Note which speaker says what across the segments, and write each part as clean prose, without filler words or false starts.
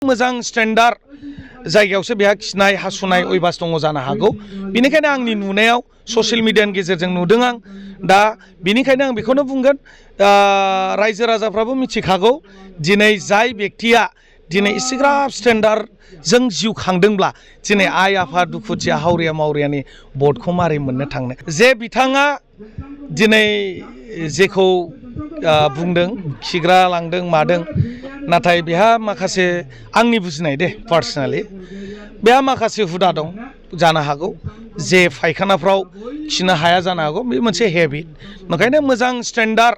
Speaker 1: मोजां स्टैंडार्ड जायगायावसो बेहा खिनाय हासुनाय अयभास दङ जानो हागौ बेनिखायनो आंनि नुनायाव ससियेल मिडियानि गेजेरजों नुदों आं दा बेनिखायनो आं बेखौनो बुंगोन रायजो राजाफ्राबो मिथिखागौ दिनै जाय व्यक्तिया दिनै इसेग्राब स्टैंडार्ड जों जिउ खांदोंब्ला दिनै आइ आफा दुखुथिया हावरिया मावरियानि भटखौ मारै मोननो थांनो जे बिथाङा दिनै जेखौ बुंदों खिग्रा लांदों मादों नाथाय बेहा माखासे आंनि बुजिनाय दे पार्सनेलि बेहा माखासे हुदा दं जानो हागौ जे फायखानाफ्राव खिनो हाया जानो हागौ बे मोनसे हेबिट ओंखायनो मोजां स्टैंडार्ड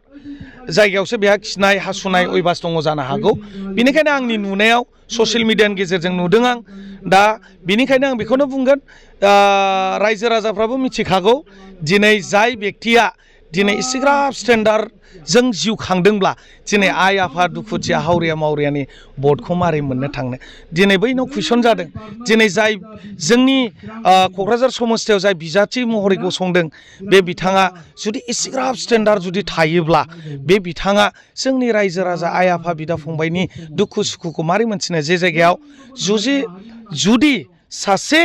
Speaker 1: जायगायावसो बेहा खिनाय हासुनाय अयभास दङ जानो हागौ बेनिखायनो आंनि नुनायाव ससियेल मिडियानि गेजेरजों नुदों आं दा बेनिखायनो आं बेखौनो बुंगोन रायजो राजाफ्राबो मिथिखागौ दिनै जाय व्यक्तिया दिनै इसेग्राब स्टैंडार्ड जों जिउ खांदोंब्ला दिनै आइ आफा दुखुथिया हावरिया मावरियानि भटखौ मारै मोननो थांनो दिनै बैनाव कुइसन जादों दिनै जाय जोंनि क'क्राझार समस्थियाव जाय बिजाथि महरै गसंदों बे बिथाङा जुदि इसेग्राब स्टैंडार्ड जुदि थायोब्ला बे बिथाङा जोंनि रायजो राजा आइ आफा बिदा फंबायनि दुखु सुखुखौ मारै मोनथिनो जे जायगायाव जुदि सासे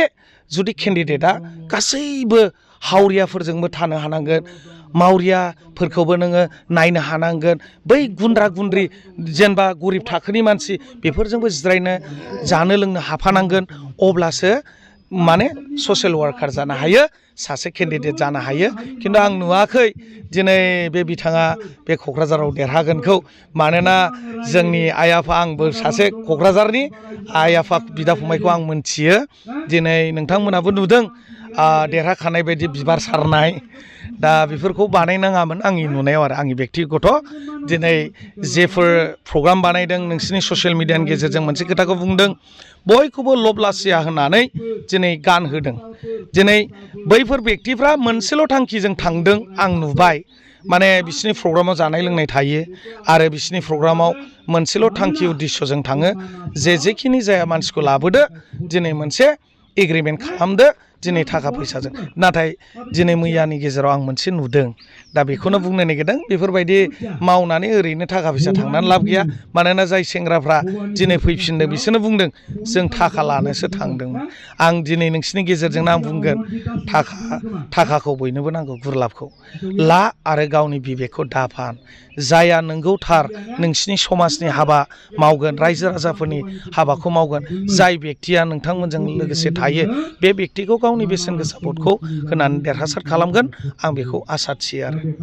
Speaker 1: केन्डिडेटआ गासैबो हावरियाफोरजोंबो थानो हानांगोन मावरियाफोरखौबो नोङो नायनो हानांगोन बै गुन्द्रा गुन्द्रि जेनेबा गरिब थाखोनि मानसि बेफोरजोंबो जिरायनो जानो लोंनो हाफानांगोन अब्लासो माने ससियेल वार्कार जानो हायो सासे केन्डिडेट जानो हायो खिन्थु आं नुवाखै दिनै बे बिथाङा बे क'क्राझाराव देरहागोनखौ मानोना जोंनि आइ आफा आंबो सासे क'क्राझारनि आइ आफा बिदा फंबायखौ आं मोनथियो दिनै नोंथांमोनाबो नुदों देरहाखानाय बायदि बिबार सारनाय दा बेफोरखौ बानायनाङामोन आंनि नुनायाव आरो आंनि बेक्तिगत दिनै जेफोर प्रग्राम बानायदों नोंसिनि ससियेल मिडियानि गेजेरजों मोनसे खोथाखौ बुंदों बयखौबो लबलासिया होनानै दिनै गान होदों दिनै बैफोर बेक्तिफ्रा मोनसेल' थांखिजों थांदों आं नुबाय माने बिसिनि प्रग्रामाव जानाय लोंनाय थायो आरो बिसिनि प्रग्रामाव मोनसेल' थांखि उद्देश्यजों थाङो जेखिनि जाया मानसिखौ लाबोदो दिनै मोनसे एग्रिमेन्ट खालामदो दिनै थाखा फैसाजों नाथाय दिनै मैयानि गेजेराव आं मोनसे नुदों दा बेखौनो बुंनो नागिरदों बेफोरबायदि मावनानै ओरैनो थाखा फैसा थांनानै लाब गैया मानोना जाय सेंग्राफ्रा दिनै फैफिनदों बिसोरनो बुंदों जों थाखा लानोसो थांदोंमोन आं दिनै नोंसिनि गेजेरजोंनो आं बुंगोन थाखाखौ बयनोबो नांगौ गुरलाबखौ ला आरो गावनि बिबेकखौ दाफान जाया नंगौ थार नोंसिनि समाजनि हाबा मावगोन रायजो राजाफोरनि हाबाखौ मावगोन जाय बेक्तिया नोंथांमोनजों लोगोसे थायो बे बेक्तिखौ गावनि बेसेन गोसा भटखौ होनानै देरहासार खालामगोन आं बेखौ आसा थियो आरो